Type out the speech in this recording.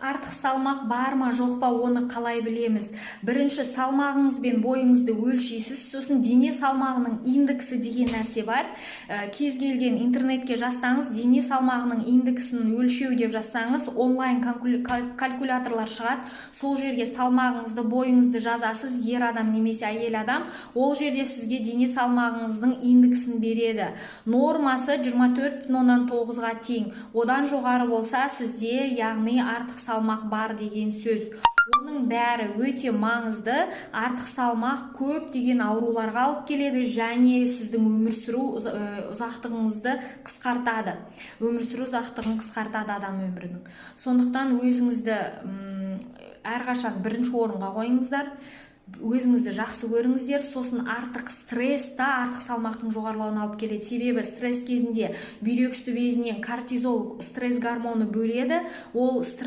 Артық салмақ бар ма, жоқ па, оны қалай білеміз? Бірінші салмағыңыз бен бойыңызды өлшейсіз. Сосын дене салмағының индексі деген нәрсе бар. Кез келген интернетке жазсаңыз, «дене салмағының индексін өлшеу» деп жазсаңыз, онлайн калькуляторлар шығады. Сол жерге салмағыңызды, бойыңызды жазасыз, ер адам немесе әйел адам. Ол жерде сізге дене салмағыңыздың индексін береді. Нормасы 24,9-ға тең. Одан жоғары болса, сізде, яғни, артық салмақ бар деген сөз. Оның бәрі өте маңызды. Артық салмақ көптеген ауруларға алып келеді және сіздің өмір сүру ұзақтығыңызды қысқартады, өмір сүру ұзақтығын қысқартады адам өмірінің. Сондықтан өзіңізді әрқашан бірінші орынға қойыңыздар, өзіңізді жақсы көріңіздер. Сосын артық стресс та артық салмақтың жоғарылауына алып келеді, себебі стресс кезінде бүйрек үсті безінен кортизол, стресс гормоны бөледі. Ол